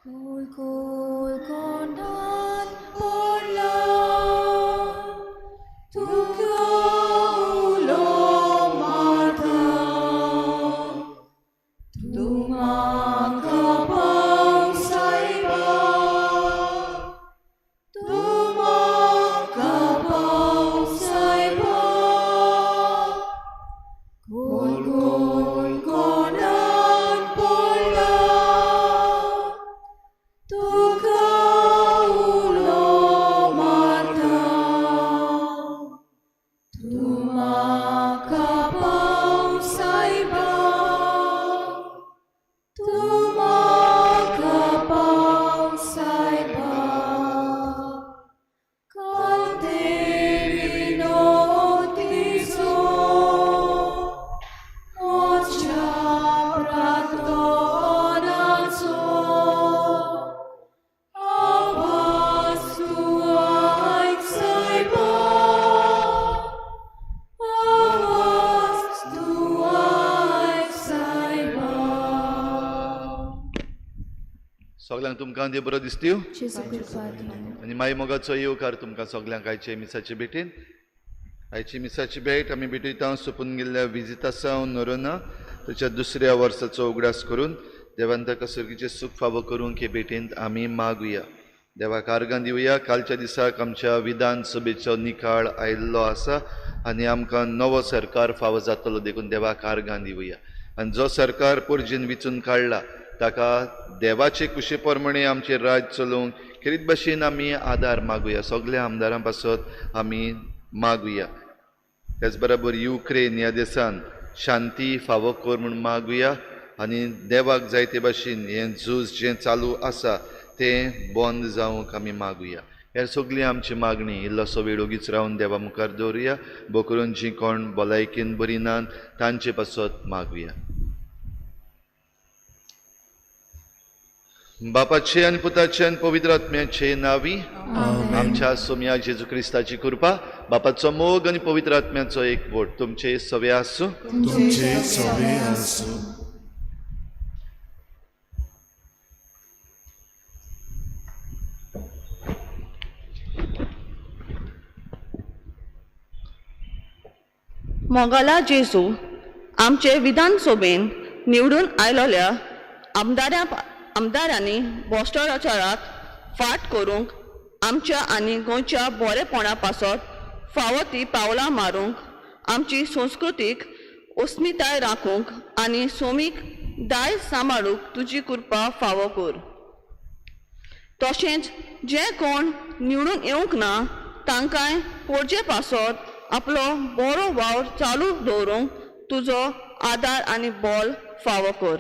कोल कोल कोंडान पडला तुका उलो मारता तूं म्हाका पाव सायबा तूं म्हाका पाव सायबा कोल कोल कोंडान पडला तुका उलो मारता तूं म्हाका पाव सायबा तूं म्हाका पाव सायबा कांते विनोतीचो म्हज्या प्रार्थनाचो आवाज तूं आयक सायबा आवाज तूं आयक सायबा. सगल्यांक तुमकां देव बरो दिसतीव जेजू कृपा दिवं. आनी माई मोगाचो येवकार तुमकां सगल्यांक आयचे मिसाचे भेटीन. आयची मिसाची भेट आमी भेटयता सोंपून गेल्ल्या विजितासांव नोरोना ताच्या दुसऱ्या वर्साचो उगडास करून देवान ताका सर्गीचें सूख फावो करूंक हे भेटींत आमी मागुया. देवाक आर्गां दिवया. कालच्या दिसाक आमच्या विधानसभेचो निकाळ आयिल्लो आसा आनी आमकां नवो सरकार फावो जातलो देखून देवाक आर्गां दिवया. आनी जो सरकार पोरजीन विचून काडला ताका देवाचे कुशे प्रमाणे आमचें राज्य चलोवंक खेरीत भाशेन आमी आदार मागुया. सगल्या आमदारां पासत आमी मागुया. त्याच बरोबर युक्रेन ह्या देशान शांती फावो कर म्हूण मागुया आनी देवाक जाय ते भाशेन हें झूज जें चालू आसा तें बंद जावंक आमी मागुया. हे सगळी आमची मागणी इल्लोसो वेळ ओगीच रावन देवा मुखार दवरुया. बोकरून जीं कोण भलायकेन बरी नात तांचे पासत मागुया. बापाचे आनी पुताचे आनी पवित्र आत्म्याचे नावी आमच्या सोम्या जेजू क्रिस्ताची कृपा, बापाचो मोग आनी पवित्र आत्म्याचो एकवट तुमचे सवे आसूं. तुमचे सवे आसूं. मोगाला जेजू आमचे विधानसभेन निवडून आयलोल्या आमदारांनी भ्रश्टाचाराक फाट करूंक आमच्या आनी गोंयच्या बरेपणा पासत फावो ती पावलां मारूंक आमची संस्कृतीक अस्मिताय राखूंक आनी सोमीक दायज सांबाळूंक तुजी कृपा फावो कर. तशेंच जे कोण निवडून येवंक ना तांकांय पोरजे पासत आपलो बरो वावर चालू दवरूंक तुजो आदार आनी बल फावो कर.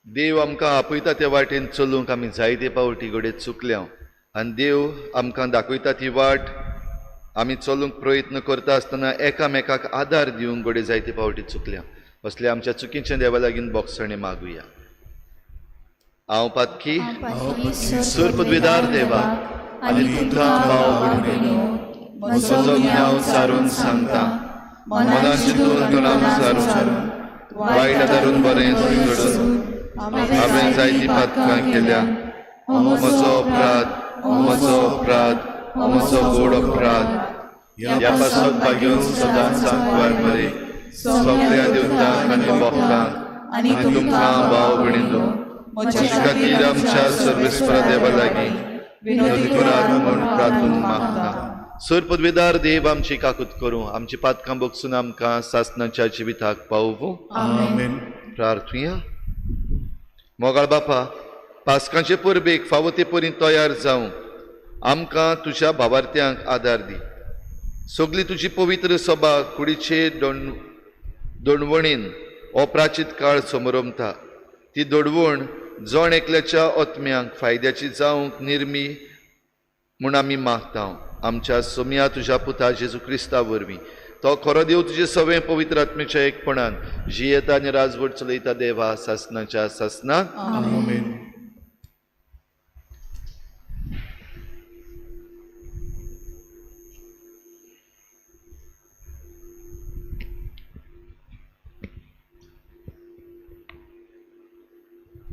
देव आमकां आपयता त्या वाटेन चलूंक आमी जायते पावटी घडये चुकल्या आनी देव आमकां दाखयता ती वाट आमी चलूंक प्रयत्न करता आसतना एकामेकाक आदार दिवंक घडये जायते पावटी चुकल्या. असले आमच्या चुकीचें देवा लागीं बोगसणें मागुया. हांव पातकी सूर पदवीदार देवा आनी तुमकां भाव भयणीनो म्हजो गुन्यांव सारून सांगता. मनान चिंतून तोंडान सारून वायट आदारून बरें घडून हांवें जायतीं पातकां केल्या. म्हजो अपराध, म्हजो अपराध, म्हजो गोड अपराध. ह्या पासत भाग्योन सदांच सांकवार मरे सगल्या देवतांक आनी भक्तांक आनी तुमकां भाव भयणीनो म्हजे खातीर आमच्या सर्वेस्परा देवा लागीं विनोदी करात म्हूण प्रार्थून मागता. सूर पदवीदार देव आमची काकूत करूं, आमची पातकां बगसून आमकां सासनाच्या जिविताक पावोवं. आमेन. प्रार्थुया. मोगाळ बापा, पासकांचे परबेक फावो ते परी तयार जावं आमकां तुज्या भावार्थ्यांक आदार दी. सगली तुजी पवित्र सभा कुडीचे दोणवणीन हो प्राचीत काळ समरमता. ती दोडवण जण एकल्याच्या आत्म्यांक फायद्याची जावंक निर्मी म्हूण आमी मागता. आमच्या सोम्या तुज्या पुता जेजू क्रिस्ता वरवीं तो खरो देव तुजे सवें पवित्र आत्म्याच्या एकपणान जियेता आनी राजवट चलयता देवा सासनाच्या सासनाक. आमेन.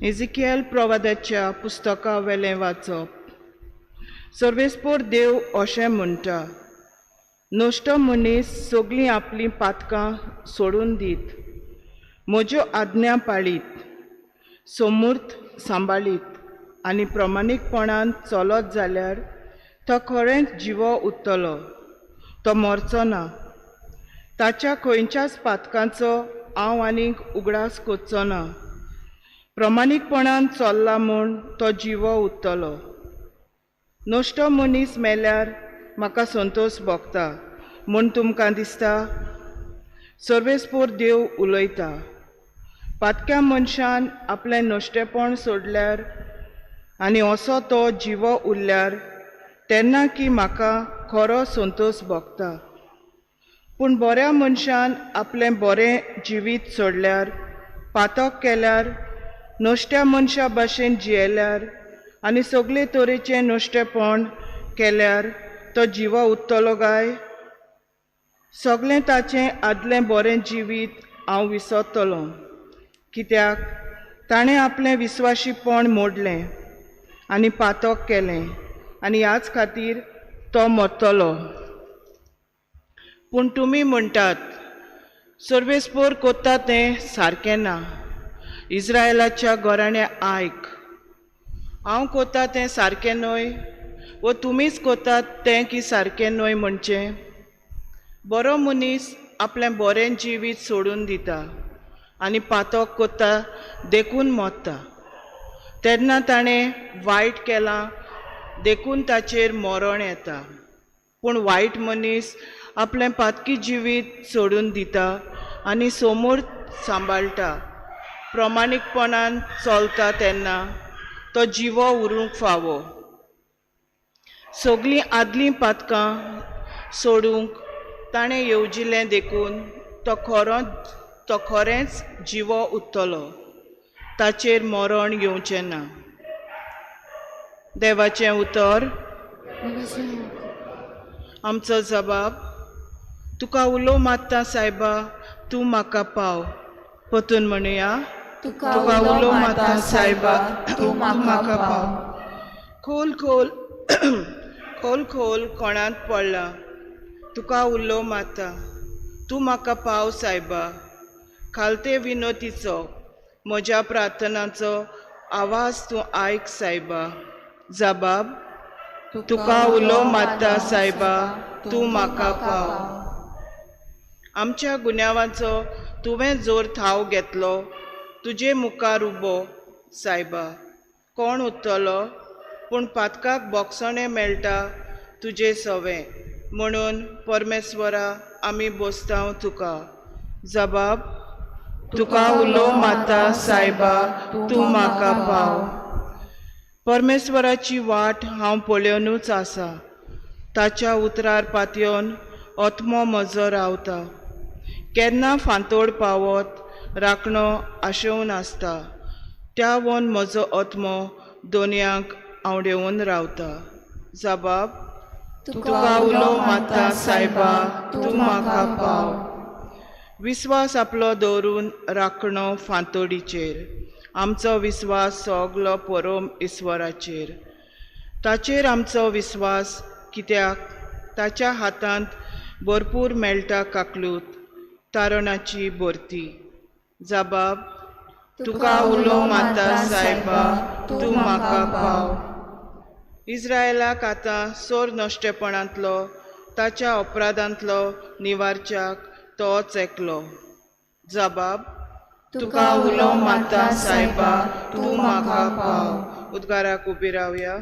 एझिकियल प्रवादाच्या पुस्तका वेलें वाचप. सर्वेस्पोर देव अशें म्हणटा, नश्टो मनीस सगळीं आपलीं पातकां सोडून दीत, म्हज्यो आज्ञा पाळीत, समूर्त सांबाळीत आनी प्रमाणीकपणान चलत जाल्यार तो खरेंच जिवो उरतलो, तो मरचो ना. ताच्या खंयच्याच पातकांचो हांव आनीक उगडास करचो ना. प्रमाणीकपणान चल्ला म्हूण तो जिवो उरतलो. नश्टो मनीस मेल्यार म्हाका संतोश भोगता म्हूण तुमकां दिसता? सर्वेस्पोर देव उलयता. पातक्या मनशान आपलें नश्टेपण सोडल्यार आनी असो तो जिवो उरल्यार तेन्ना की म्हाका खरो संतोश भोगता. पूण बऱ्या मनशान आपलें बरें जिवीत सोडल्यार, पातक केल्यार, नश्ट्या मनशा भाशेन जियेल्यार आनी सगळे तरेचें नश्टेपण केल्यार तो जिवो उरतलो काय? सगळें ताचें आदलें बरें जिवीत हांव विसरतलो, कित्याक ताणें आपलें विस्वाशीपण मोडलें आनी पातक केलें आनी ह्याच खातीर तो मरतलो. पूण तुमी म्हणटात, सर्वेस्पोर कोत्ता तें सारकें ना. इस्रायलाच्या घराण्या आयक, हांव कोत्ता तें सारकें न्हय वो तुमीच कोतात तें की सारकें न्हय म्हणचें? बरो मनीस आपलें बरें जिवीत सोडून दिता आनी पातक कोत्ता देखून मरता. तेन्ना ताणें वायट केलां देखून ताचेर मरण येता. पूण वायट मनीस आपलें पातकी जिवीत सोडून दिता आनी समूर्त सांबाळटा, प्रमाणीकपणान चलता तेन्ना तो जिवो उरूंक फावो. सगळीं आदलीं पातकां सोडूंक ताणें येवजिलें देखून तो खरेंच जिवो उरतलो, ताचेर मरण येवचें ना. देवाचें उतर. आमचो जबाब. तुका उलो मारता सायबा, तूं म्हाका पाव. परतून म्हणुया, तुका उलो मारता सायबा, तूं म्हाका पाव. खोल खोल खोल खोल कोणांत पडला, तुका उलो मारता, तूं म्हाका पाव सायबा. खालते विनोतीचो म्हज्या प्रार्थनाचो आवाज तूं आयक सायबा. जबाब. तुका उलो मारता सायबा, तूं म्हाका पाव. आमच्या गुन्यांवाचो तुवें जोर थाव घेतलो, तुजे मुखार उबो सायबा कोण उरतलो? पूण पातकाक बोगसणें मेळटा तुजे सवें, म्हणून परमेश्वरा आमी बोसतांव तुका. जबाब. तुका उलो मारता सायबा, तूं म्हाका पाव. परमेश्वराची वाट हांव पळयोवनूच आसा, ताच्या उतरार पातयेवन आत्मो म्हजो रावता. केन्ना फांतोड पावत राखणो आशेवन आसता, त्या वन म्हजो आत्मो दोनयांक आंवडेवन रावता. जबाब. तुका उलो मारता सायबा, तूं म्हाका पाव. विस्वास आपलो दवरून राखणो फांतोडीचेर, आमचो विस्वास सगलो परोम ईश्वराचेर. ताचेर आमचो विस्वास, कित्याक ताच्या हातांत भरपूर मेळटा काकलूत तारणाची भरती. जबाब. तुका उलो मारता सायबा, तूं म्हाका पाव. इस्रायलाक आतां सोर नश्टेपणांतलो ताच्या अपराधांतलो निवारच्याक तोच एकलो. जबाब. तुका उलो मारता सायबा, तूं म्हाका पाव. उद्गाराक उबी रावया.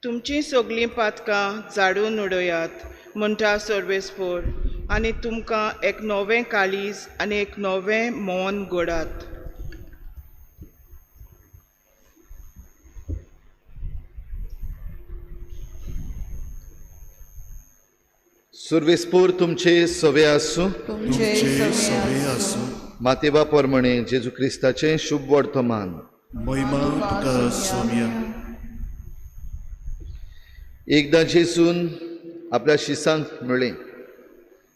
तुमचीं सगळीं पातकां झाडून उडयात म्हणटा सर्वेस्पोर, आनी तुमकां एक नवें काळीज आनी एक नवें मन घडात. सर्वेस्पोर तुमचे सवे आसूं. तुमचे सवे आसूं. मातेवा प्रमाणे जेजू क्रिस्ताचें शुभ वर्तमान. महिमा तुका सोम्या. एकदां जेजून आपल्या शिसांक म्हळें,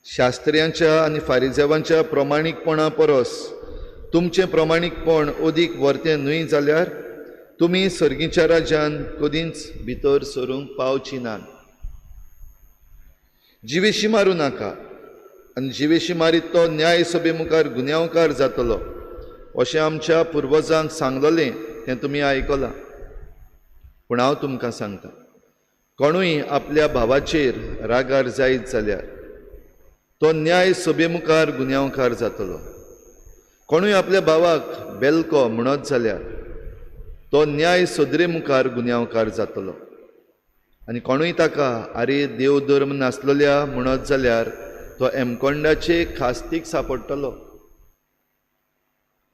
शास्त्र्यांच्या आनी फारिजेवांच्या प्रमाणीकपणा परस तुमचें प्रमाणीकपण अदीक वर्तें न्हय जाल्यार तुमी सर्गीच्या राज्यान कदींच भितर सरूंक पावची नात. जिवेशी मारूं नाका आनी जिवेशी मारीत तो न्याय सभे मुखार गुन्यांवकार जातलो अशें आमच्या पुर्वजांक सांगलेलें तें तुमी आयकलां. पूण हांव तुमकां सांगता, कोणूय आपल्या भावाचेर रागार जायत जाल्यार तो न्याय सभे मुखार गुन्यांवकार जातलो. कोणूय आपल्या भावाक बेलको म्हणत जाल्यार तो न्याय सदरे मुखार गुन्यांवकार जातलो. आनी कोणूय ताका आरे देव धर्म नासलेल्या म्हणत जाल्यार तो एमकोंडाचे खास्तीक सापडटलो.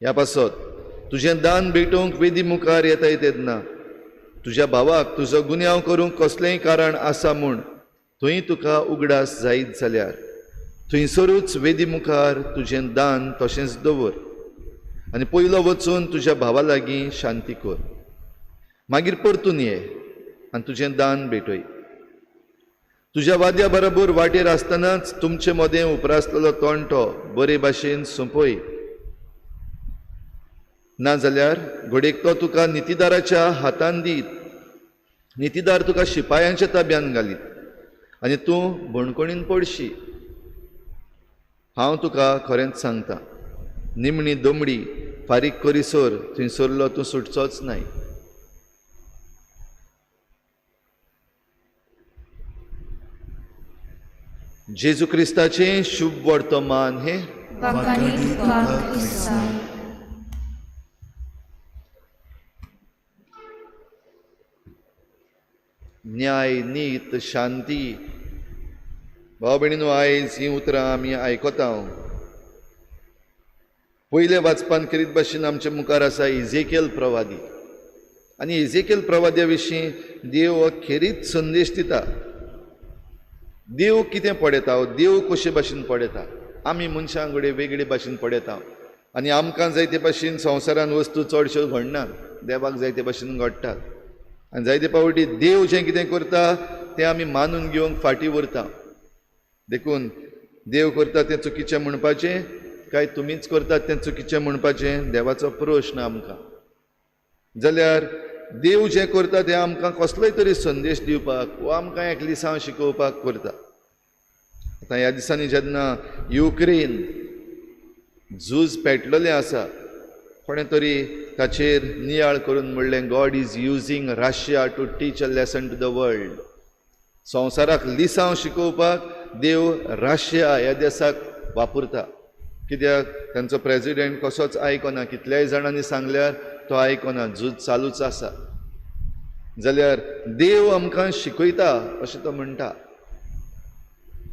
ह्या पासत तुजें दान भेटोवंक वेदी मुखार येताय तेन्ना तुज्या भावाक तुजो गुन्यांव करूंक कसलेंय कारण आसा म्हूण थंय तुका उगडास जायत जाल्यार थंयसरूच वेदी मुखार तुजें दान तशेंच दवर आनी पयलो वचून तुज्या भावा लागीं शांती कर. मागीर परतून ये आनी तुजें दान भेटय. तुज्या वाद्या बरोबर वाटेर आसतनाच तुमचे मदें उपरासलेलो तोंटो बरे भाशेन सोंपय, नाजाल्यार घडयेक तो तुका नितीदाराच्या हातान दीत, नितीदार तुका शिपायांच्या ताब्यान घालीत आनी तूं बणकणीन पडशी. हांव तुका खरेंच सांगता, निमणी दमडी फारीक करीसर थंयसरलो तूं सुटचोच नाय. जेजू क्रिस्ताचें शुभ वर्तमान हें. न्याय, नीत, शांती. भाव भयणीनो, आयज हीं उतरां आमी आयकता. पयले वाचपान करीत भाशेन आमचे मुखार आसा इझेकेल प्रवादी. आनी इझेकेल प्रवाद्या विशीं देव हो खेरीत संदेश दिता. देव कितें पळयता, देव कशे भाशेन पळयता, आमी मनशां कडेन वेगळे भाशेन पळयता आनी आमकां जाय ते भाशेन संवसारान वस्तू चडश्यो घडनात, देवाक जाय ते भाशेन घडटात. आनी जायते फावटी देव जें कितें करता तें आमी मानून घेवंक फाटीं उरता. देखून देव करता तें चुकीचें म्हणपाचें काय तुमीच करतात तें चुकीचें म्हणपाचें देवाचो प्रश्न आमकां. जाल्यार देव जें करता तें आमकां कसलोय तरी संदेश दिवपाक वा आमकां एक लिसांव शिकोवपाक करता. आतां ह्या दिसांनी जेन्ना युक्रेन झूज पेटलेलें आसा, कोणें तरी ताचेर नियाळ करून म्हणलें, God is using Russia to teach a lesson to the world. संवसाराक लिसांव शिकोवपाक देव रशिया ह्या देशाक वापरता. कित्याक तांचो प्रेजिडेंट कसोच आयकना, कितल्याय जाणांनी सांगल्यार तो आयकना, झूज चालूच आसा. जाल्यार देव आमकां शिकयता अशें तो म्हणटा.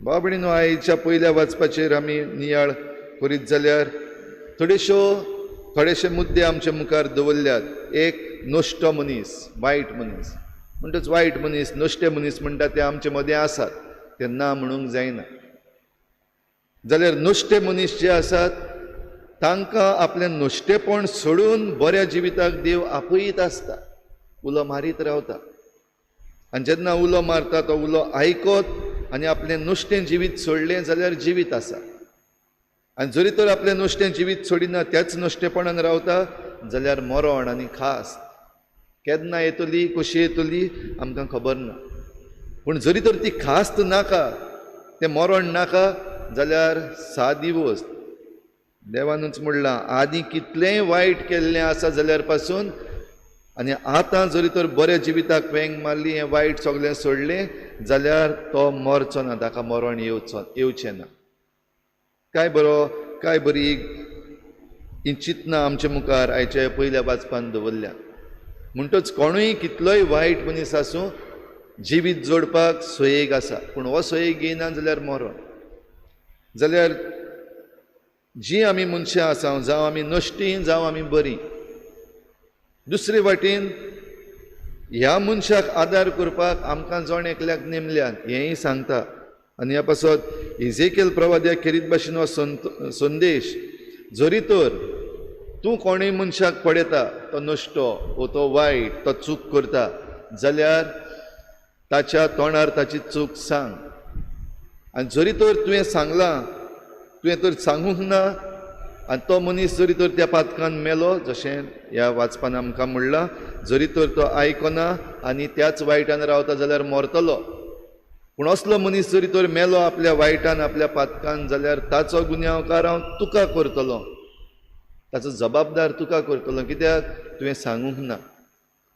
भाव भयणीनो, आयच्या पयल्या वाचपाचेर आमी नियाळ करीत जाल्यार थोडेशे मुद्दे आमचे मुखार दवरल्यात. एक, नश्टो मनीस, वायट मनीस. म्हणटच वायट मनीस, नश्टे मनीस म्हणटा ते आमचे मदें आसात, ते ना म्हणूंक जायना. जाल्यार नश्टे मनीस जे आसात तांकां आपलें नश्टेपण सोडून बऱ्या जिविताक देव आपयत आसता, उलो मारीत रावता. आनी जेन्ना उलो मारता तो उलो आयकत आनी आपलें नुस्तें जिवीत सोडलें जाल्यार जिवीत आसा. आनी जरी तर आपलें नुस्तें जिवीत सोडिना, त्याच नुस्तेपणान रावता जाल्यार मरण आनी खास केन्ना येतली, कशी येतली आमकां खबर ना. पूण जरी तर ती खास्त नाका, तें मरण नाका जाल्यार सादी वस्त देवानूच म्हणलां, आदीं कितलेंय वायट केल्लें आसा जाल्यार पासून आनी आतां जरी तर बऱ्या जिविताक वेंग मारली, हें वायट सगळें सोडलें जाल्यार तो मरचो ना, ताका मरण येवचें ना. काय बरो, काय बरी ही चिंतना आमचे मुखार आयच्या पयल्या वाचपान दवरल्या. म्हणटच कोणूय कितलोय वायट मनीस आसूं, जिवीत जोडपाक सोयेग आसा, पूण हो सोयेग येयना जाल्यार मरण. जाल्यार जी आमी मनशां आसा, जावं आमी नश्टी जावं आमी बरीं, दुसरे वाटेन ह्या मनशाक आदार करपाक आमकां जण एकल्याक नेमल्यात हेंय सांगता. आनी ह्या पासत इझेकेल प्रवाद्या खेरीत भाशेन हो संदेश, जरी तर तूं कोणूय मनशाक पळयता तो नश्टो वो तो वायट, तो चूक करता जाल्यार ताच्या तोंडार ताची चूक सांग. आनी जरी तर तुवें सांगलां, तुवें तर सांगूंक ना आनी तो मनीस जरी तर त्या पातकान मेलो, जशें ह्या वाचपान आमकां म्हणलां, जरी तर तो आयकना आनी त्याच वायटान रावता जाल्यार मरतलो. पूण असलो मनीस जरी तर मेलो आपल्या वायटान आपल्या पातकान जाल्यार ताचो गुन्यांवकार हांव तुका करतलो, ताचो जबाबदार तुका करतलो, कित्याक तुवें सांगूंक ना.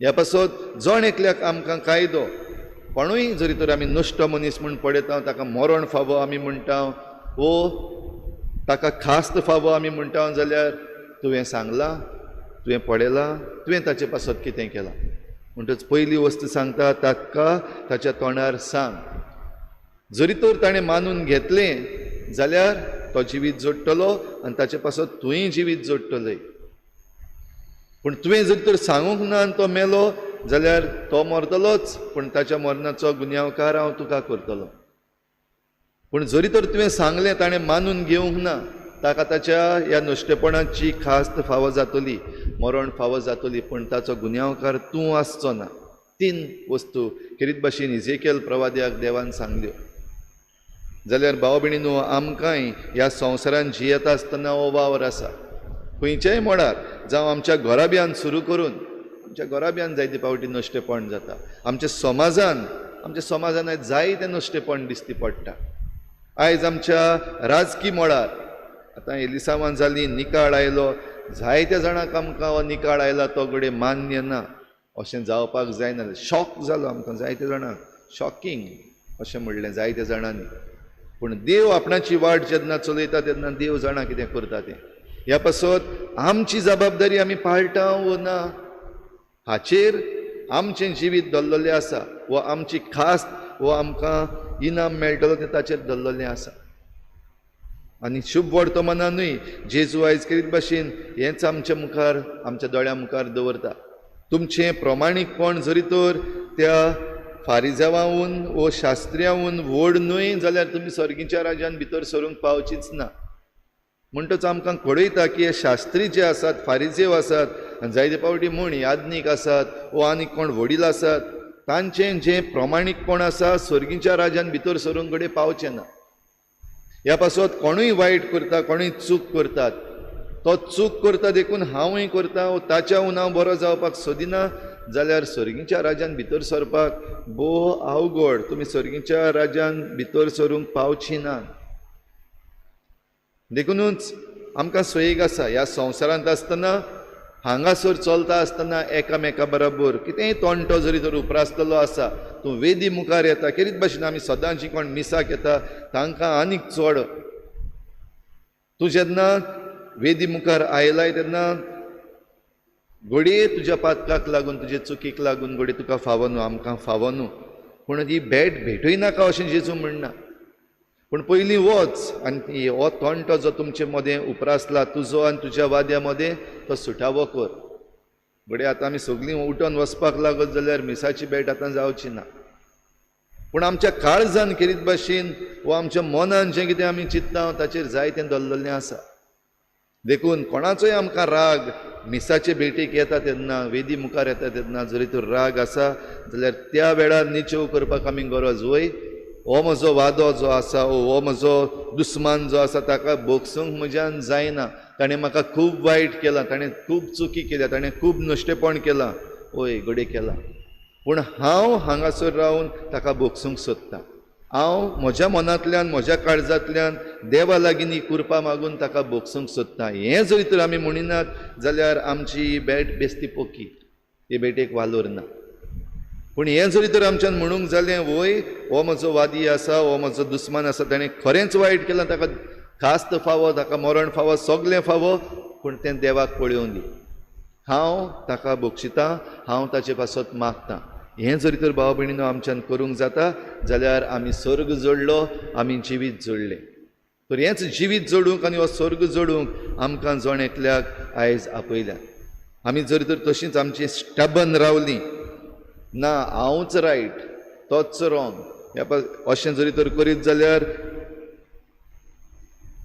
ह्या पासत जण एकल्याक आमकां कायदो, कोणूय जरी तर आमी नश्टो मनीस म्हूण पळयता ताका मरण फावो आमी म्हणटा वो ताका खास्त फावो आमी म्हणटा जाल्यार तुवें सांगलां, तुवें पळयलां, तुवें ताचे पासत कितें केलां. म्हणटच पयली वस्त सांगता ताका ताच्या तोंडार सांग. जरी तर ताणें मानून घेतलें जाल्यार तो जिवीत जोडटलो आनी ताचे पासत तुवेंय जिवीत जोडटलें. पूण तुवें जरी तर सांगूंक ना आनी तो मेलो जाल्यार तो मरतलोच, पूण ताच्या मरणाचो गुन्यांवकार हांव तुका करतलो. पूण जरी तर तुवें सांगलें ताणें मानून घेवंक ना, ताका ताच्या ह्या नश्टेपणाची खास्त फावो जातली, मरण फावो जातली, पूण ताचो गुन्यांवकार तूं आसचो ना. तीन वस्तू खेरीत भाशेन इजेकेल प्रवाद्याक देवान सांगल्यो. जाल्यार भाव भयणीनो, आमकांय ह्या संवसारान जियेता आसतना हो वावर आसा. खंयच्याय मळार, जावं आमच्या घराब्यान सुरू करून, आमच्या घराब्यान जायते फावटी नश्टेपण जाता, आमच्या समाजान आयज जायतें नश्टेपण दिसती पडटा. आयज आमच्या राजकी मळार आतां एलिसांवान जाली, निकाळ आयलो, जायत्या जाणांक आमकां हो निकाळ आयला तो घडये मान्य ना, अशें जावपाक जायना. शॉक जालो आमकां जायत्या जाणांक, शॉकिंग अशें म्हणलें जायत्या जाणांनी. पूण देव आपणाची वाट जेन्ना चलयता तेन्ना देव जाणा कितें करता तें. ह्या पासत आमची जबाबदारी आमी पाळटा वो ना हाचेर आमचें जिवीत दवरलेलें आसा, वो आमची खास वो आमकां इनाम मेळटलो तें ताचेर दवरलेलें आसा. आनी शुभ वर्तमानानूय जेजू आयज करीत भाशेन हेंच आमच्या मुखार, आमच्या दोळ्या मुखार दवरता. तुमचें प्रमाणीकपण जरी तर त्या फारिजावाहून वो शास्त्र्याहून व्हड न्हय जाल्यार तुमी सर्गीच्या राज्यान भितर सरूंक पावचीच ना. म्हणटच आमकां कळयता की हे शास्त्री जे आसात, फारिजेव आसात आनी जायते फावटी म्हूण याज्ञीक आसात वो आनी कोण वडील आसात, तांचें जें प्रमाणीकपण आसा सर्गीच्या राज्यान भितर सरूंक घडये पावचें ना. ह्या पासत कोणूय वायट करता, कोणूय चूक करतात, तो चूक करता देखून हांवूय करता, ताच्याहून हांव बरो जावपाक सोदिना जाल्यार सर्गीच्या राज्यान भितर सरपाक भोव अवघड, तुमी सर्गीच्या राज्यान भितर सरूंक पावची ना. देखुनूच आमकां सोयीक आसा ह्या संवसारांत आसतना, हांगासर चलता आसतना एकामेका बरोबर कितेंय तोंडटो जरी तर उप्रासतलो आसा, तूं वेदी मुखार येता खेरीत भाशेन आमी सदांची कोण मिसाक येता तांकां आनीक चड, तूं जेन्ना वेदी मुखार आयलाय तेन्ना घडये तुज्या पातकाक लागून, तुजे चुकीक लागून घडये तुका फावो न्हू, आमकां फावो न्हू, पूण ही भेट भेटूय नाका अशें जेजू म्हणना. पूण पयलीं वच आनी हो तोंडटो जो तुमचे मदें उप्रासला तुजो आनी तुज्या वाद्या मदें तो सुटावो कर. घडये आतां आमी सगळीं उठोन वचपाक लागत जाल्यार मिसाची भेट आतां जावची ना, पूण आमच्या काळजान खेरीत भाशेन वो आमच्या मनान जें कितें आमी चिंतता ताचेर जायतें दवरलेलें आसा. देखून कोणाचोय आमकां राग मिसाचे भेटीक येता तेन्ना, वेदी मुखार येता तेन्ना जरी तर राग आसा जाल्यार त्या वेळार निचेव करपाक आमी गरज वय. हो म्हजो वादो जो आसा, हो म्हजो दुस्मान जो आसा ताका भोगसूंक म्हज्यान जायना, ताणें म्हाका खूब वायट केलां, ताणें खूब चुकी केल्या, ताणें खूब नश्टेपण केलां, हय घडये केलां, पूण हांव हांगासर रावन ताका भोगसूंक सोदतां. हांव म्हज्या मनांतल्यान, म्हज्या काळजांतल्यान देवा लागीं ही कृपा मागून ताका भोगसूंक सोदतां. हें जरी तर आमी म्हणिनात जाल्यार आमची ही भेट बेस्ती पोकी, ही भेटेक वालोर ना. पूण हें जरी तर आमच्यान म्हणूंक जालें, वय हो म्हजो वादी आसा, हो म्हजो दुस्मान आसा, ताणें खरेंच वायट केलां, ताका खास्त फावो, ताका मरण फावो, सगळें फावो, पूण तें देवाक पळोवन दी, हांव ताका बक्षितां, हांव ताचे पासत मागतां. हें जरी तर भाव भयणीनो आमच्यान करूंक जाता जाल्यार आमी स्वर्ग जोडलो, आमी जिवीत जोडलें. तर हेंच जिवीत जोडूंक आनी हो स्वर्ग जोडूंक आमकां जण एकल्याक आयज आपयल्यात. आमी जरी तर तशींच आमची स्टबन रावलीं ना, हांवच रायट तोच रॉंग, ह्या अशें जरी तर करीत जाल्यार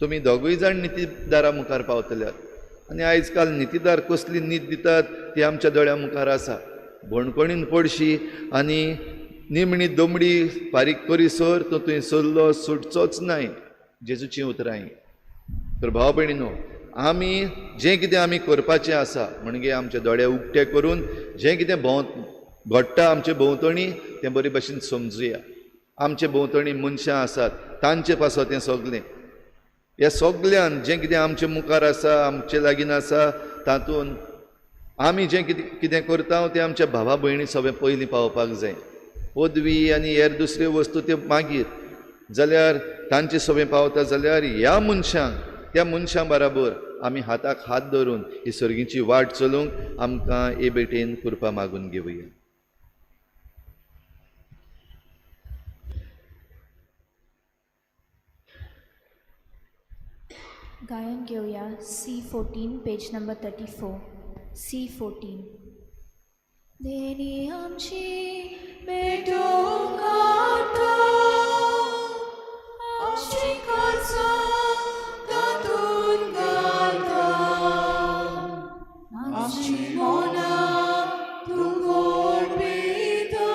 तुमी दोगूय जाण नितीदारा मुखार पावतल्यात. आनी आयज काल नितीदार कसली नीत दितात ती आमच्या दोळ्या मुखार आसा. भणकणीन पडशी आनी निमणी दोमडी फारीक करीसर तो तुवें सोदलो सुटचोच नाय, जेजूचीं उतरां. तर भाव भयणीनो, आमी जें कितें आमी करपाचें आसा म्हणजे आमचे दोळे उक्ते करून जें कितें घडटा आमचे भोंवतणी तें बरे भशेन समजुया. आमचे भोंवतणी मनशां आसात तांचे पासत हें सगलें, ह्या सगल्यान जें कितें आमचे मुखार आसा, आमचे लागीं आसा, तातूंत आमी जें कितें कितें करता तें आमच्या भावा भयणी सगळें पयलीं पावपाक जाय. पदवी आनी हेर दुसऱ्यो वस्तू त्यो मागीर, जाल्यार तांचे सगळें पावता जाल्यार ह्या मनशांक त्या मनशां बराबर आमी हाताक हात धरून ही सर्गीची वाट चलूंक आमकां हे भेटेन कृपा मागून घेवया. गायन घेवया C14 page number 34. C14. देणी आमची भेटोवंक आता, आमची काळजां तातूंत घालता, आमची मनां तूं कोरपिता,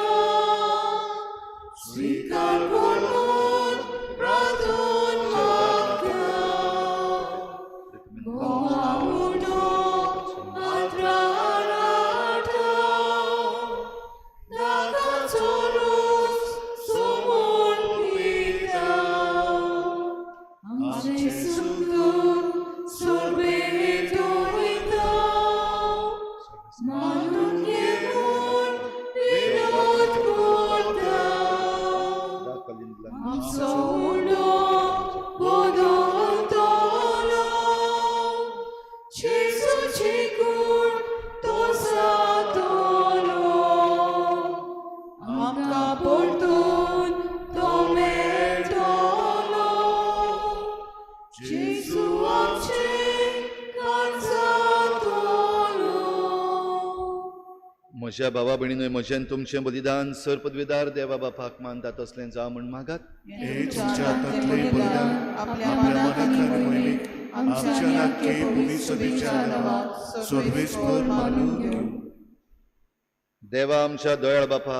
स्विकार कर म्हूण प्रार्थन मागता. गोवा उडो आत्राराटा, दाकाचो रोस सोमून पिता, आमचें सुख सोरबेत वयता, मानून घे म्हूण विनोद करता. आमचो उडो बदलतलो, जेजूची कूड तो जातलो, आमकां परतून तो मेळटलो, जेजू आमचे काळजांतलो. म्हज्या भावा भयणीनूय म्हजें तुमचें बलिदान सर पदवीदार देवा बापाक मानता तसलें जावं म्हूण मागात. हे तुमच्या हातांतलें बलिदान आपल्या मनाक आनी मोहिमेक आमच्या नाके भूमी सभेच्या नांवाक सर्वेस्पर मानून घेवं. देवा आमच्या दयाळ बापा,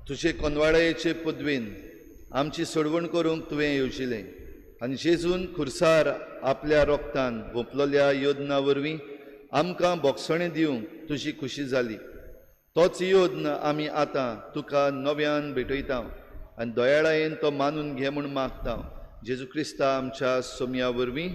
तुजे कोनवाळायेचे पदवीन आमची सोडवण करूंक तुवें येवजिलें आनी जेजून खुर्सार आपल्या रोगतान भोंपलोल्या योजना वरवीं आमकां बोगसणें दिवंक तुजी खुशी जाली. तोच योद्न आमी आतां तुका नव्यान भेटयता आनी दयाळायेन तो मानून घे म्हूण मागता. जेजू क्रिस्ता आमच्या सोमया वरवीं.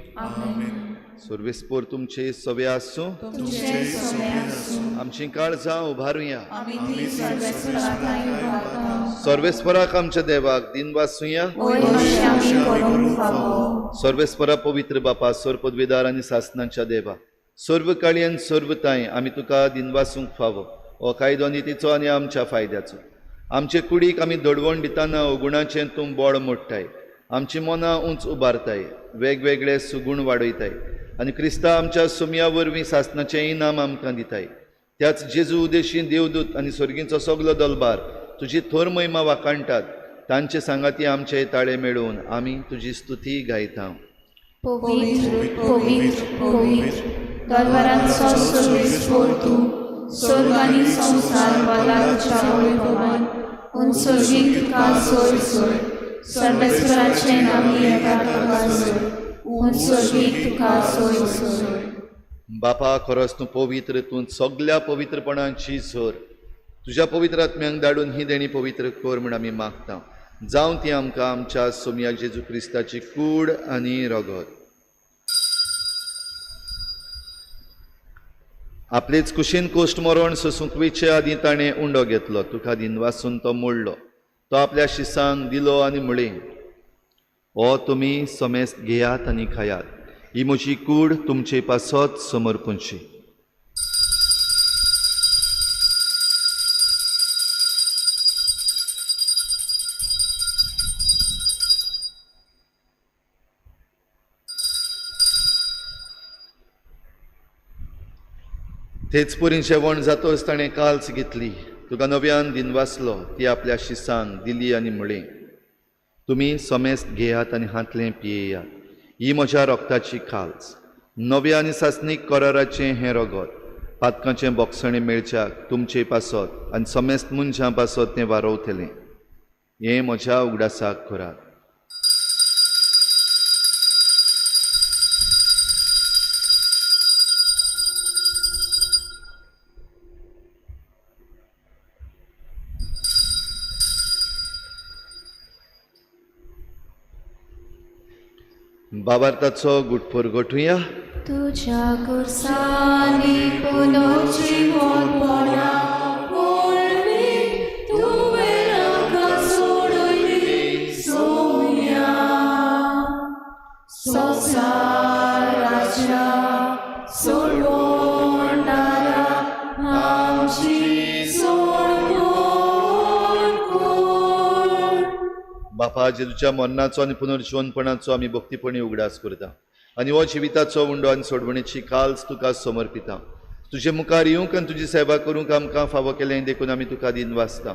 सर्वेस्पोर तुमचे सवे आसूं. तुमचे सवे आसूं. आमची काळजां उबारुया. आमी ती सर्वेस्पराक उबारता. सर्वेस्पराक आमच्या देवाक दिनवासुया. वयर अशें आमी करूंक फावो. सर्वेस्परा पवित्र बापा, सर्व पदवीदार आनी सासनाच्या देवा, सर्व काळी आनी सर्व तांय आमी तुका दिनवासूंक फावो. हो कायदो नितीचो आनी आमच्या फायद्याचो. आमचे कुडीक आमी दडवण दितना अगुणाचें तूं बोळ मोडटाय, आमची मनां उंच उबारताय, वेगवेगळे सुगूण वाडयताय आनी क्रिस्ता आमच्या सुमया वरवीं सासनाचें इनाम आमकां दिताय. त्याच जेजू उदेशी देवदूत आनी सर्गींचो सगलो दलबार तुजी थोर महिमा वाखाणटात. तांचे सांगाती आमचे ताळे मेळोवन आमी तुजी स्तुती गायता. पवित्र पवित्र पवित्र दरबारांचो सर्वेस्पोर तूं, स्वर्ग आनी संवसार बलाच्या वैभवान उंचर्गीक तुका सोय सोय, सर्वेस्पराचें नामी येता तुका सोय, उंचर्गीक तुका सोय सोय. बापा, खरोच तूं पवित्र, तूं सगल्या पवित्रपणाची झर. तुज्या पवित्र आत्म्यांक धाडून ही देणी पवित्र कर म्हूण आमी मागता. जावं ती आमकां आमच्या सोमया जेजू क्रिस्ताची कूड आनी रगत. आपलेच कुशीन कोश्ट मरण सोसूंक वयचे आदीं ताणें उंडो घेतलो, तुका दिनवासून तो मोडलो, तो आपल्या शिसांक दिलो आनी म्हळें, हो तुमी समेस्त घेयात आनी खायात, ही म्हजी कूड तुमचे पासत समर्पणची. तेच परीन जेवण जातोच ताणें काल्स घेतली, तुका नव्यान दिनवासलो, ती आपल्या शिसांक दिली आनी म्हळें, तुमी समेस्त घेयात आनी हांतलें पियेयात, ही म्हज्या रोगताची खाल्स, नव्या आनी सासणीक कराराचें हें रगत, पातकांचें बोगसणें मेळच्याक तुमचे पासत आनी समेस्त मनशां पासत तें वारोवतलें. हें म्हज्या उगडासाक करात. बाबार्थाचो गुटपोर गोठुया. तुज्या कुर्सांनी पुनर्जीवनपणा वरवीं तुवें आमकां सोडयली सोम्या. संवसाराच्या सोडवणारा आमची सोडवण कर. बापा, जेजूच्या मरणाचो आनी पुनर्जिवनपणाचो आमी भक्तीपणी उगडास करता आनी हो जिविताचो उंडो आनी सोडवणेची काल्स तुका समर्पिता. तुजे मुखार येवंक आनी तुजी सेवा करूंक आमकां फावो केलें देखून आमी तुका दिन वाचता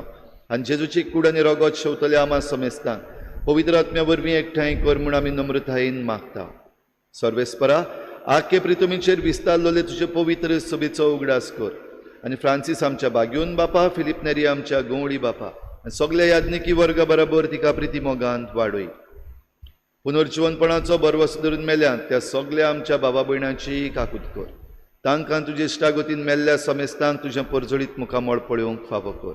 आनी जेजूची कूड आनी रगत शेवतले आमा समेस्तांक पवित्र आत्म्या वरवीं एकठांय कर म्हूण आमी नम्रतायेन मागता. सर्वेस्परा, आख्खे प्रितुमीचेर विस्तारलेले तुजे पवित्र सभेचो उगडास कर आनी फ्रांसीस आमच्या बाग्योन बापा, फिलीप नेरी आमच्या गंवळी बापा आनी सगल्या याज्ञिकी वर्गा बराबर तिका प्रिती मोगांत वाडय. पुनर्जिवनपणाचो भरवंसो धरून मेल्यात त्या सगल्या आमच्या बाबा भयणांची काकूत कर. तांकां तुजे इश्टागतीन मेल्ल्या समेस्तांक तुजें परजळीत मुखामळ पळोवंक फावो कर.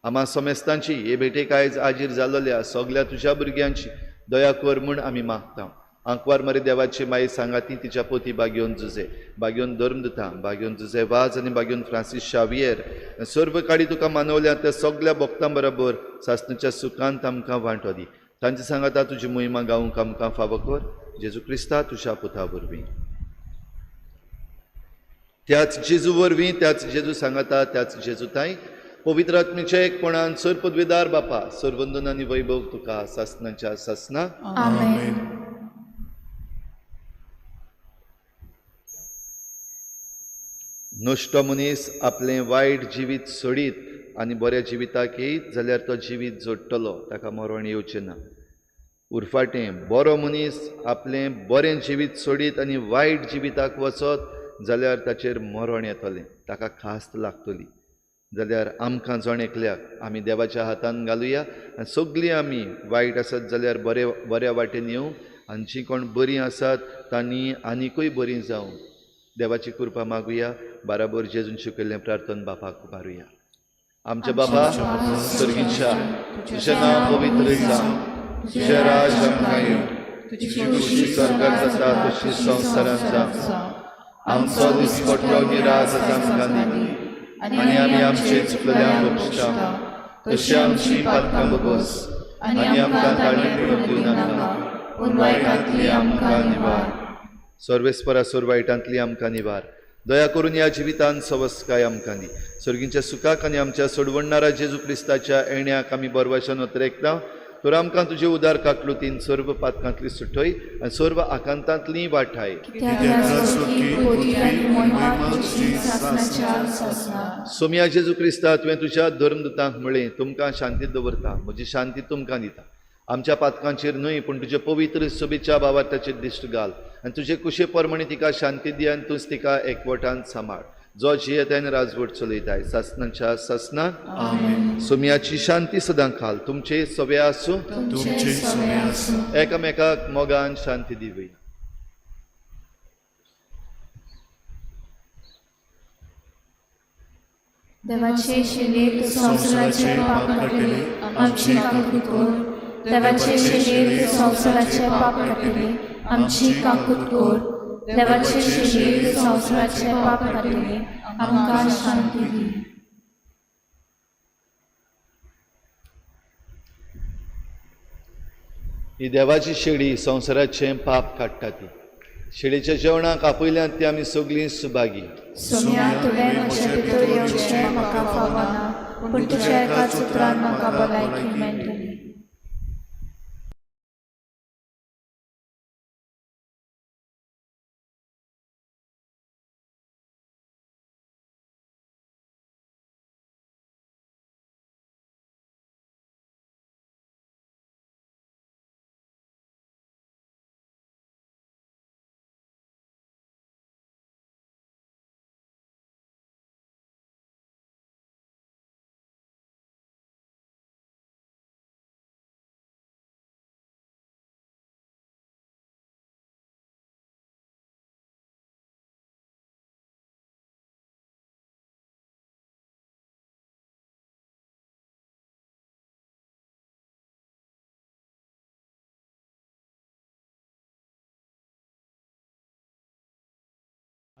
आमा समेस्तांची हे भेटेक आयज आजीर जाल्ल्या सगल्या तुज्या भुरग्यांची दया कर म्हूण आमी मागता. आंकवार मरे देवाची माई सांगाती तिच्या पोती बागेवन जुजे, बागेवन धर्मदुता, बागेवन जुजे वाज आनी बागेवन फ्रांसीस शावियर सर्व काडी तुका मानवल्या त्या सगल्या भक्तां बरोबर सासणाच्या सुखांत आमकां वांटो दी. तांचे सांगाता तुजी मोहिमा गावंक आमकां फावो कर. जेजू क्रिस्ता तुज्या पुता वरवीं. त्याच जेजू वरवीं, त्याच जेजू सांगाता, त्याच जेजू ताई पवित्र आत्मेच्या एकपणान सर पदवेदार बापा, सरवंदन आनी वैभव तुका सासणाच्या सासना. आमेन. नश्टो मनीस आपलें वायट जिवीत सोडीत आनी बऱ्या जिविताक येयत जाल्यार तो जिवीत जोडटलो, ताका मरण येवचें ना. उरफाटें बरो मनीस आपलें बरें जिवीत सोडीत आनी वायट जिविताक वचत जाल्यार ताचेर मरण येतलें, ताका खास्त लागतली. जाल्यार आमकां जण एकल्याक आमी देवाच्या हातान घालुया आनी सगळीं आमी वायट आसत जाल्यार बरे बऱ्या वाटेन येवं आनी जीं कोण बरीं आसात तांणी आनिकूय बरीं जावं. देवाची कृपा मागुया. बराबर जेजून शिकयल्लें प्रार्थन बापाक उबारुया. आमच्या बाबा सर्गीच्या, तुजें नांव पवित्र जावं, तुजें राज आमकां येवं, तुजी खुशी स्वर्गात जाता तशी संवसारांत जावं. आमचो दिसपट्टो गिरास आमकां दी आनी आमी आमचे चुकलेल्यांक बक्षता तशी आमची पातकां बगोस आनी आमकां ताळणी पडूंक दिवं नाका, पूण वायटांतली आमकां निवार. सर्वेस्परा सोर वायटांतली आमकां निवार. दया करून ह्या जिवितान सवस्काय आमकां दी. सर्गींच्या सुखाक आनी आमच्या सोडवणणारा जेजू क्रिस्ताच्या येण्याक आमी बरवाशान अतरेकता. तर आमकां तुजे उदार काकलुतीन सर्व पातकांतली सुटय आनी सर्व आकांतांतली वाठाय. सोम्या जेजू क्रिस्ता, तुवें तुज्या धर्मदुतांक म्हळें, तुमकां शांती दवरता, म्हजी शांती तुमकां दिता. आमच्या पातकांचेर न्हय पूण तुजे पवित्र सभेच्या बाबार्थाचेर दिश्ट घाल आनी तुजे कुशे प्रमाणे तिका शांती दी आनी तूंच तिका एकवटान सांबाळ, जो जियेताय आनी राजवट चलयताय सासणाच्या सासना. सोम्याची शांती सदां खाल तुमचे सवे आसूं. तुमचे सवे आसूं. एकामेकाक मोगान शांती दिवया. देवाचे शिले तूं संवसाराचे पाप काडटले, आमची काकूत कर. देवाचे शिले तूं संवसाराचे पाप काडटले, आमची काकूत कर. देवाचे शिले तूं संवसाराचे पाप काडटले, आमकां शांती दी. ही देवाची शेळी संवसाराचें पाप काडटा. ती शेळीच्या जेवणाक आपयल्यात ती आमी सगळीं सुभागी. सोम्या, तुवें म्हजे भितर येवचें म्हाका फावना, पूण तुज्या एकाच उतरान म्हाका भलायकी मेळटली.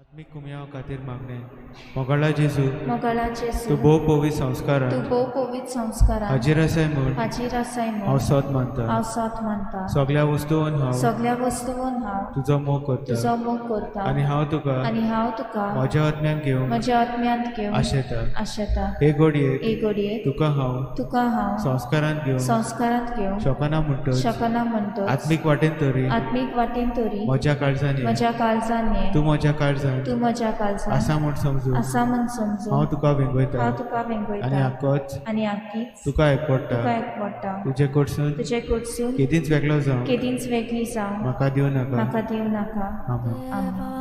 आत्मीक कुमयाव खातीर मागणें. मोगाळा जेजू, मोगाळा जेजू, तूं भोव पवित्र संस्कारान तूं भोव पवित्र संस्कारान हाजीर आसाय म्हूण हाजीर आसाय म्हूण हांव सोद मानता. हांव सोद मानता. सगळ्या वस्तून हांव सगळ्या वस्तून हांव तुजो मोग करता तुजो मोग करता आनी हांव तुका आनी हांव तुका म्हज्या आत्म्यान घेवंक म्हज्या आत्म्यांत घेवन आशेता. आशेता. हे घडयेक हे घडयेक तुका हांव तुका हांव संस्कारान घेवंक संस्कारांत घेवंक शकना म्हणटच शकना म्हणटच आत्मीक वाटेन तरी आत्मीक वाटेन तरी म्हज्या काळजान ये. म्हज्या काळजान ये. तूं म्हज्या काळजान तूं म्हज्या काळजान आसा म्हूण समजून आसा म्हूण समजून हांव तुका वेंगयता हांव तुका वेंगयता आनी आकोच आनी आकीच तुका एकवडटा. तुका एकवडटा. तुजे कडसून तुजे कडसून केदींच वेगळो जावं केदींच वेगळी जावं म्हाका दिवं नाका. म्हाका दिवं नाका. आमेन. आमेन.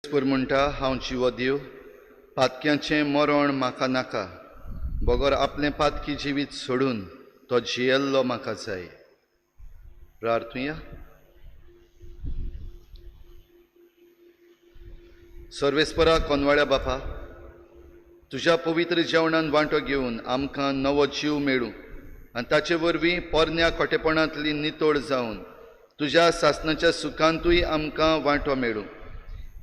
म्हणटा, हांव जिवो देव, पातक्यांचें मरण म्हाका नाका, बगर आपलें पातकी जिवीत सोडून तो जियेल्लो म्हाका जाय. प्रार्थुया. सर्वेस्परा कोनवाळ्या बापा, तुज्या पवित्र जेवणान वांटो घेवन आमकां नवो जीव मेळूं आनी ताचे वरवीं पोरण्या खोटेपणांतली नितळ जावन तुज्या सासणाच्या सुखांतूय आमकां वांटो मेळूं.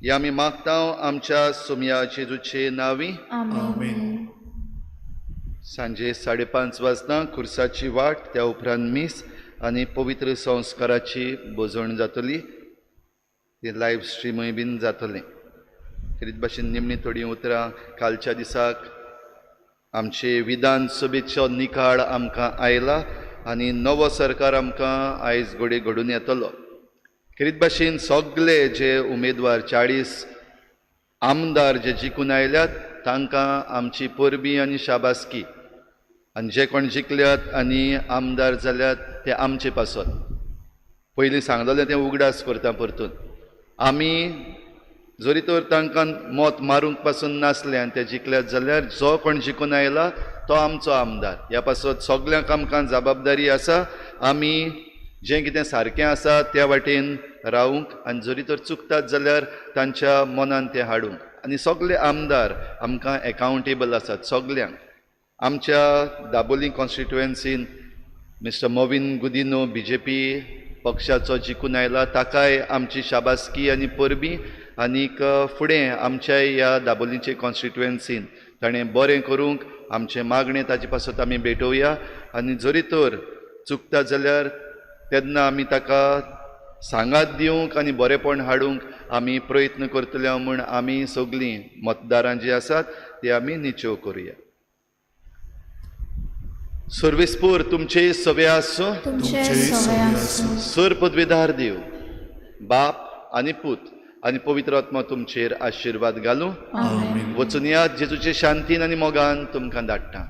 या आमी मागता आमच्या सोमया जेजूचे नांवी. आमेन. सांजे 5:30 वाजता खुर्साची वाट, त्या उपरांत मीस आनी पवित्र संस्काराची भोजवण जातली. ती लायव्ह स्ट्रीमूय बीन जातलें. खेरीत भाशेन निमणी थोडीं उतरां कालच्या दिसाक आमचे विधानसभेचो निकाळ आमकां आयला आनी नवो सरकार आमकां आयज घडये घडून येतलो. खेरीत भाशेन सगळे जे उमेदवार 40 आमदार जे जिखून आयल्यात तांकां आमची परबी आनी शाबासकी, आनी जे कोण जिखल्यात आनी आमदार जाल्यात ते आमचे पासत. पयलीं सांगलेलें तें उगडास करता परतून, आमी जरी तर तांकां मत मारूंक पासून नासलें आनी ते जिखल्यात जाल्यार जो कोण जिखून आयला तो आमचो आमदार. ह्या पासत सगल्यांक आमकां जबाबदारी आसा, आमी जें कितें सारकें आसा त्या वाटेन रावूंक आनी जरी तर चुकतात जाल्यार तांच्या मनान तें हाडूंक. आनी सगळे आमदार आमकां एकाउंटेबल आसात सगल्यांक. आमच्या दाबोली कॉन्स्टिट्युएन्सीन मिस्टर मोविन गुदिनो BJP पक्षाचो जिखून आयला, ताकाय आमची शाबासकी आनी परबी. आनीक फुडें आमच्या ह्या दाबोलीचे कॉन्स्टिट्युएन्सीन ताणें बरें करूंक आमचें मागणें ताचे पासत आमी भेटोवया. आनी जरी तर चुकता जाल्यार तेन्ना आमी ताका सांगात दिवंक आनी बरेंपण हाडूंक आमी प्रयत्न करतले म्हूण आमी सगळीं मतदारां जीं आसात ती आमी निचेव करुया. सर्वेस्पूर तुमचे सवे आसूं, सर पदवेदार देव बाप आनी पूत आनी पवित्र आत्मा तुमचेर आशिर्वाद घालूं. वचून यात जेजूचे शांतीन आनी मोगान तुमकां धाडटा.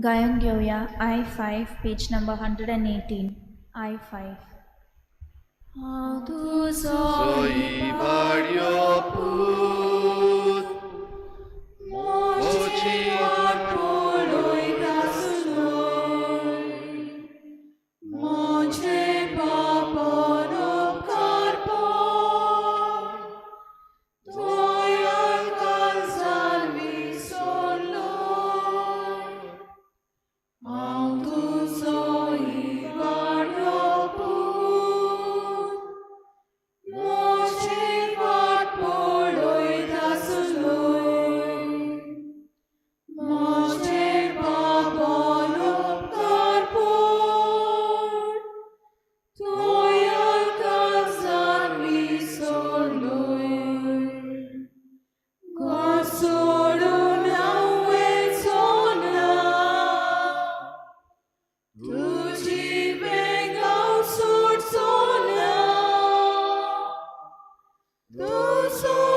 गायन घेवया I5 page number 118. I5. हांव तुजो इबाड्यो पूत मोची So